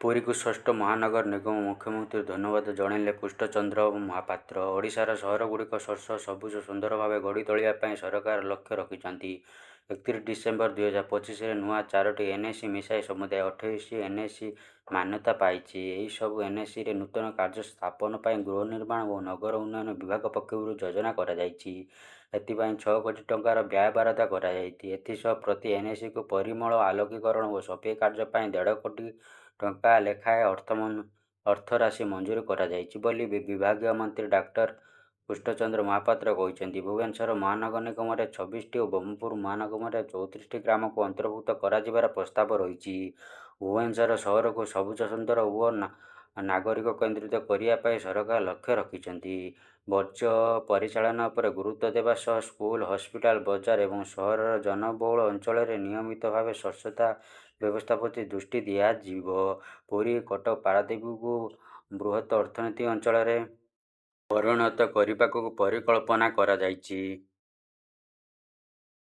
ପୁରୀକୁ ଷଷ୍ଠ ମହାନଗର ନିଗମ, ମୁଖ୍ୟମନ୍ତ୍ରୀଙ୍କୁ ଧନ୍ୟବାଦ ଜଣାଇଲେ କୃଷ୍ଣଚନ୍ଦ୍ର ମହାପାତ୍ର। ଓଡ଼ିଶାର ସହରଗୁଡ଼ିକୁ ସ୍ୱଚ୍ଛ, ସବୁଜ, ସୁନ୍ଦର ଭାବେ ଗଢ଼ି ତୋଳିବା ପାଇଁ ସରକାର ଲକ୍ଷ୍ୟ ରଖିଛନ୍ତି। 31 ଡିସେମ୍ବର 2025ରେ ନୂଆ 4ଟି ଏନ୍ଏସି ମିଶାଇ ସମୁଦାୟ 28ଟି ଏନ୍ଏସି ମାନ୍ୟତା ପାଇଛି। ଏହିସବୁ ଏନ୍ଏସିରେ ନୂତନ କାର୍ଯ୍ୟ ସ୍ଥାପନ ପାଇଁ ଗୃହ ନିର୍ମାଣ ଓ ନଗର ଉନ୍ନୟନ ବିଭାଗ ପକ୍ଷରୁ ଯୋଜନା କରାଯାଇଛି। ଏଥିପାଇଁ 6 କୋଟି ଟଙ୍କାର ବ୍ୟୟବରାଦ କରାଯାଇଛି। ଏଥିସହ ପ୍ରତି ଏନ୍ଏସିକୁ ପରିମଳ, ଆଲୋକୀକରଣ ଓ ସଫେଇ କାର୍ଯ୍ୟ ପାଇଁ 1.5 କୋଟି ଟଙ୍କା ଲେଖାଏଁ ଅର୍ଥରାଶି ମଞ୍ଜୁର କରାଯାଇଛି ବୋଲି ବିଭାଗୀୟ ମନ୍ତ୍ରୀ ଡାକ୍ତର କୃଷ୍ଣଚନ୍ଦ୍ର ମହାପାତ୍ର କହିଛନ୍ତି। ଭୁବନେଶ୍ୱର ମହାନଗର ନିଗମରେ 26ଟି ଓ ବ୍ରହ୍ମପୁର ମହାନଗରରେ 34ଟି ଗ୍ରାମକୁ ଅନ୍ତର୍ଭୁକ୍ତ କରାଯିବାର ପ୍ରସ୍ତାବ ରହିଛି। ଭୁବନେଶ୍ୱର ସହରକୁ ସବୁଜ, ସୁନ୍ଦର ଓ ନାଗରିକ କେନ୍ଦ୍ରିତ କରିବା ପାଇଁ ସରକାର ଲକ୍ଷ୍ୟ ରଖିଛନ୍ତି। ବର୍ଜ୍ୟ ପରିଚାଳନା ଉପରେ ଗୁରୁତ୍ୱ ଦେବା ସହ ସ୍କୁଲ, ହସ୍ପିଟାଲ, ବଜାର ଏବଂ ସହରର ଜନବହୁଳ ଅଞ୍ଚଳରେ ନିୟମିତ ଭାବେ ସ୍ୱଚ୍ଛତା ବ୍ୟବସ୍ଥା ପ୍ରତି ଦୃଷ୍ଟି ଦିଆଯିବ। ପୁରୀ, କଟକ, ପାରାଦୀପକୁ ବୃହତ୍ ଅର୍ଥନୈତିକ ଅଞ୍ଚଳରେ ପରିଣତ କରିବାକୁ ପରିକଳ୍ପନା କରାଯାଇଛି।